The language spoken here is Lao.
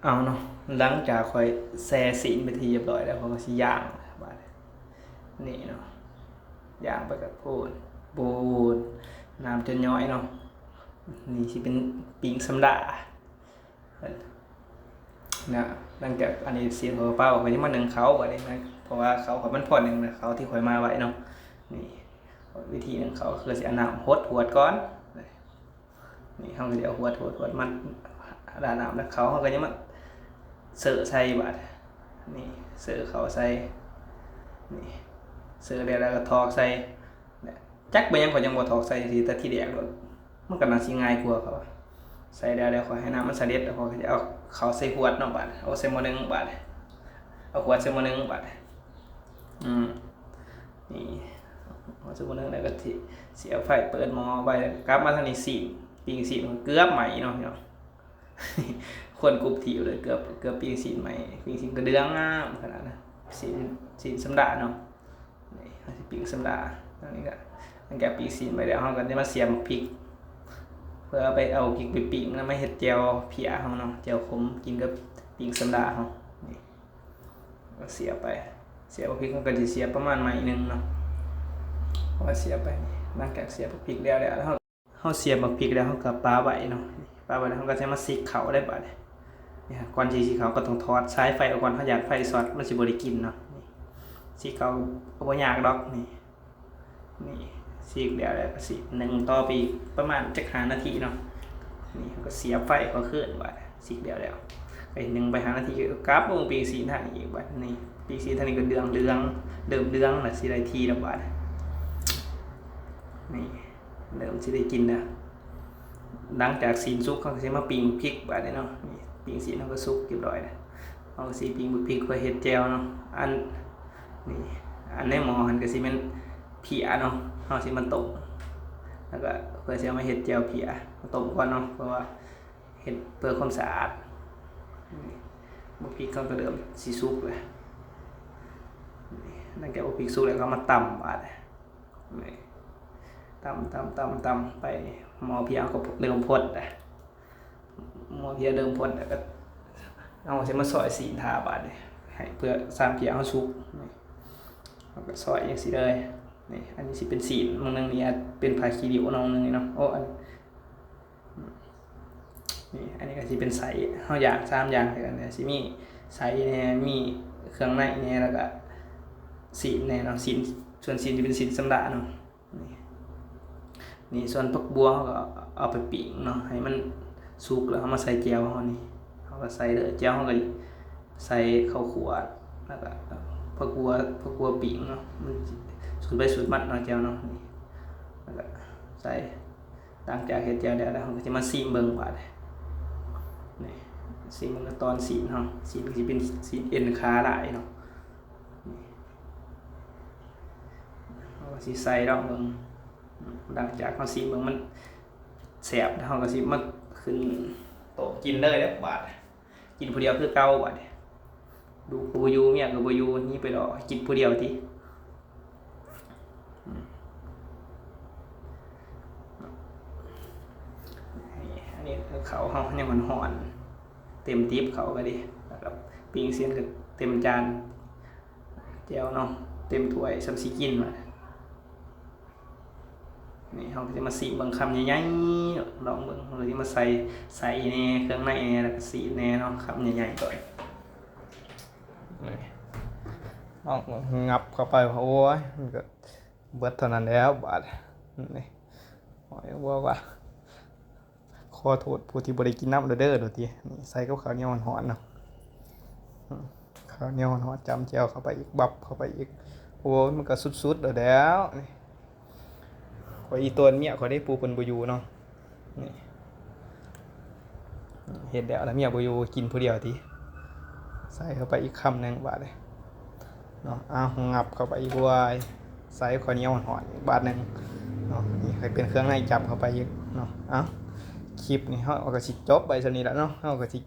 ເອົາເນາະ ຫຼັງຈາກຂ້ອຍແຊ່ຊີ້ນເປັນທີ່ຮຽບຮ້ອຍແລ້ວ ຂ້ອຍກໍຊິຍ່າງບາດນີ້ເນາະ ຍ່າງໄປກັບໂພນ ໂພນ ນ້ຳຈົນຍ້ອຍເນາະ. ນີ້ຊິເປັນປີ້ງສຳລານະ. ຫຼັງຈາກອັນນີ້ຊີ້ນຂ້ອຍປາອອກ ຂ້ອຍຊິມາໜຶ້ງເຂົ້າບາດນີ້ນະ ເພາະວ່າເຂົ້າຂ້ອຍມັນພໍໜຶ້ງນະ ເຂົ້າທີ່ຂ້ອຍມາໄວ້ເນາະ. ນີ້ ວິທີໜຶ້ງເຂົ້າຄືຊິເອົານ້ຳຫົດຫວດກ່ອນ. ນີ້ເຮົາກໍຊິເອົາຫວດ ຫວດ ຫວດ ມັນລາດນ້ຳ ແລ້ວເຂົ້າເຮົາກໍຍັງມາເຊີໃສ່ບາດ. ນີ້ເຊີເຂົ້າໃສ່ ນີ້ເຊີແລ້ວ ແລ້ວກໍຖອກໃສ່. ຈັກເປັນຫຍັງຂ້ອຍຍັງບໍ່ຖອກໃສ່ ແຕ່ທີແລກໂລດ ມັນກໍໜ້າຊິງ່າຍກວ່າ. ຂ້ອຍວ່າໃສ່ແລ້ວ ແລ້ວຂ້ອຍໃຫ້ນ້ຳມັນສະເດັດ ແລ້ວຂ້ອຍກໍຈະເອົາເຂົ້າໃສ່ຫວດເນາະບາດ ເອົາໃສ່ໝໍ້ໜຶ່ງບາດ ເອົາຫວດໃສ່ໝໍ້ໜຶ່ງບາດ. ອືມ ນີ້ ເອົາໃສ່ໝໍ້ໜຶ່ງ ແລ້ວກໍຊິ ສຽບໄຟ ເປີດໝໍ້ໄວ້ ແລ້ວກໍກັບມາທາງນີ້ ຊີ້ນ ປີ້ງຊີ້ນ ເກືອບໄໝ້ເນາະພີ່ນ້ອງ. ຄວັນກຸບທິວເລີຍ ເກືອບ ເກືອບປີ້ງຊີ້ນໄໝ້ ປີ້ງຊີ້ນກະເດືອງງາມຂະໜາດນະ ຊີ້ນ ຊີ້ນສຳລາເນາະ. ນີ້ເຮົາຊິປີ້ງສຳລາ ອັນນີ້ກໍ ຫຼັງຈາກປີ້ງຊີ້ນໄປແລ້ວ ເຮົາກໍຈະມາສຽບໝາກພິກ ເພື່ອເອົາໄປ ເອົາພິກໄປປີ້ງ ແລ້ວມາເຮັດແຈ່ວເພຍເຮົາເນາະ ແຈ່ວຂົມ ກິນກັບປີ້ງສຳລາເຮົາ. ນີ້ ສຽບໄປ ສຽບໝາກພິກ ເຮົາກໍຊິສຽບປະມານໄມ້ໜຶ່ງເນາະ ເພາະວ່າສຽບໄປ. ຫຼັງຈາກສຽບໝາກພິກແລ້ວ ແລ້ວເຮົາ ເຮົາສຽບໝາກພິກແລ້ວ ເຮົາກໍປະໄວ້ເນາະ ປະໄວ້ແລ້ວ ເຮົາກໍຈະມາຊິກເຂົ້າໄດ້ບາດນີ້. ນີ້ ກ່ອນທີ່ຊິເຂົ້າກໍຕ້ອງຖອດສາຍໄຟອອກກ່ອນ ເຮົາຢ້ານໄຟຊັອດ ມັນຊິບໍ່ໄດ້ກິນເນາະ. ນີ້ ຊິກເຂົ້າກໍບໍ່ຍາກດອກ. ນີ້ ນີ້ ຊິກແລ້ວ ແລ້ວກໍຊິໜຶ້ງຕໍ່ໄປອີກປະມານຈັກຫ້ານາທີເນາະ. ນີ້ ເຮົາກໍສຽບໄຟເຂົ້າຄືນບາດ ຊິກແລ້ວ ແລ້ວ ໄປໜຶ້ງໄປຫ້ານາທີ ກໍກັບມາປີ້ງຊີ້ນທາງນີ້ອີກບາດ. ນີ້ ປີ້ງຊີ້ນທາງນີ້ກໍເດືອງເຫຼືອງ ເລີ່ມເຫຼືອງແລ້ວ ຊິໄດ້ທີ່ແລ້ວບາດ. ນີ້ ເລີ່ມຊິໄດ້ກິນແລ້ວ. ຫຼັງຈາກຊີ້ນສຸກ ເຮົາກໍຊິມາປີ້ງໝາກພິກບາດນີ້ເນາະ. ນີ້ ປີ້ງຊີ້ນເຮົາກໍສຸກຮຽບຮ້ອຍແລ້ວ ເຮົາກໍຊິປີ້ງໝາກພິກເພື່ອເຮັດແຈ່ວເນາະ. ອັນ ນີ້ ອັນໃນໝໍ້ຫັ້ນກໍຊິແມ່ນເພຍເນາະ ເຮົາຊິມາຕົ້ມ ແລ້ວກໍເພື່ອຊິເອົາມາເຮັດແຈ່ວເພຍ ມາຕົ້ມກ່ອນເນາະ ເພາະວ່າເຮັດເພື່ອຄວາມສະອາດ. ນີ້ ໝາກພິກເຮົາກໍເລີ່ມຊິສຸກແລ້ວ. ນີ້ ຫຼັງຈາກໝາກພິກສຸກແລ້ວ ກໍເອົາມາຕຳບາດ. ນີ້ ຕຳ ຕຳ ຕຳ ຕຳໄປ ໝໍ້ເພຍເຮົາກໍເລີ່ມຟົດແລ້ວ. ໝໍ້ເພຍເລີ່ມຟົດແລ້ວ ກໍເຮົາຊິມາຊອຍຊີ້ນຖ້າບາດນີ້ ໃຫ້ເພື່ອສາມເພຍເຮົາສຸກ. ນີ້ ເຮົາກໍຊອຍຈັ່ງຊີ້ເລີຍ. ນີ້ ອັນນີ້ຊິເປັນຊີ້ນ ໝ່ອງໜຶ່ງນີ້ອາດເປັນຜ້າຂີ້ລິ້ວ ໜ່ອຍໜຶ່ງນີ້ເນາະ. ໂອ້ ອັນ ນີ້ ອັນນີ້ກໍຊິເປັນໄສ້ ເຮົາຢ່າງສາມຢ່າງຄືກັນ ຊິມີໄສ້ແດ່ ມີເຄື່ອງໃນແດ່ ແລ້ວກໍຊີ້ນແດ່ເນາະ. ຊີ້ນ ສ່ວນຊີ້ນຈະເປັນຊີ້ນສຳລະເນາະ. ນີ້ ນີ້ ສ່ວນຜັກບົ່ວເຮົາກໍເອົາໄປປີ້ງເນາະ ໃຫ້ມັນສຸກແລ້ວເຮົາມາໃສ່ແຈ່ວເຮົານີ້ ເຮົາກໍໃສ່ເດີ ແຈ່ວເຮົາກໍໃສ່ເຂົ້າຂົ້ວ ແລ້ວກໍຜັກບົ່ວ ຜັກບົ່ວປີ້ງເນາະ ມັນສູດໃຜສູດມັນເນາະ ແຈ່ວເນາະ. ນີ້ ແລ້ວກໍໃສ່ ຫຼັງຈາກເຮັດແຈ່ວແລ້ວ ແລ້ວເຮົາກໍຈະມາຊີມເບິ່ງບາດນີ້ ຊີມເບິ່ງຕອນຊີ້ນເຮົາ ຊີ້ນກໍຊິເປັນຊີ້ນເອັນຂາຫຼາຍເນາະ. ເຮົາກໍຊິໃສ່ລອງເບິ່ງ ຫຼັງຈາກເຮົາຊີມເບິ່ງມັນແຊບ ເຮົາກໍຊິມາຂຶ້ນໂຕະກິນເລີຍເດ້ບາດ ກິນຜູ້ດຽວຄືເກົ່າບາດນີ້ ລູກກໍບໍ່ຢູ່ ເມຍກໍບໍ່ຢູ່ ໜີໄປເລາະ ກິນຜູ້ດຽວຕິ. ນີ້ ອັນນີ້ເຂົ້າເຮົາຍັງຮ້ອນໆ ເຕັມຕິບເຂົ້າກໍດີ ແລ້ວກໍປີ້ງຊີ້ນກໍເຕັມຈານ ແຈ່ວເນາະ ເຕັມຖ້ວຍ ສ່ຳຊິກິນວ່າ. ນີ້ເຮົາກໍຈະມາຊີມເບິ່ງຄຳໃຫຍ່ໆ ລອງເບິ່ງ ເຮົາກໍຈະມາໃສ່ໄສ້ແດ່ ເຄື່ອງໃນແດ່ ແລ້ວກໍຊີ້ນແດ່ເນາະ ຄຳໃຫຍ່ໆກ່ອນ. ນີ້ ລອງເບິ່ງ ຫງັບເຂົ້າໄປ ໂອ້ຍ ມັນກໍເບິດເທົ່ານັ້ນແລ້ວບາດນີ້. ໂອ້ຍ ວ່າ ວ່າ ຂໍໂທດຜູ້ທີ່ບໍ່ໄດ້ກິນນ້ຳເດີ ໂດດຕິ. ນີ້ ໃສ່ກັບເຂົ້າໜຽວຮ້ອນໆເນາະ ອືມ ເຂົ້າໜຽວຮ້ອນໆ ຈ້ຳແຈ່ວເຂົ້າໄປອີກ ບັບເຂົ້າໄປອີກ ໂອ້ຍ ມັນກໍສຸດໆແລ້ວແຫຼະນີ້. ຂ້ອຍອີ່ຕົວເມຍຂ້ອຍເດ້ ຜູ້ເພິ່ນບໍ່ຢູ່ເນາະ ນີ້ ເຮັດແລ້ວລະເມຍບໍ່ຢູ່ ກິນຜູ້ດຽວຕິ. ໃສ່ເຂົ້າໄປອີກຄຳໜຶ່ງບາດນີ້ເນາະ ເອົາ ຫງັບເຂົ້າໄປອີກ ໂອ້ຍ ໃສ່ເຂົ້າໜຽວຮ້ອນໆອີກບາດໜຶ່ງເນາະ. ນີ້ໃຫ້ເປັນເຄື່ອງໃນ ຈ້ຳເຂົ້າໄປອີກເນາະ. ເອົາ ຄລິບນີ້ເຮົາກໍຊິຈົບໄວ້ສ່ຳນີ້ລະເນາະ ເຮົາກໍຊິ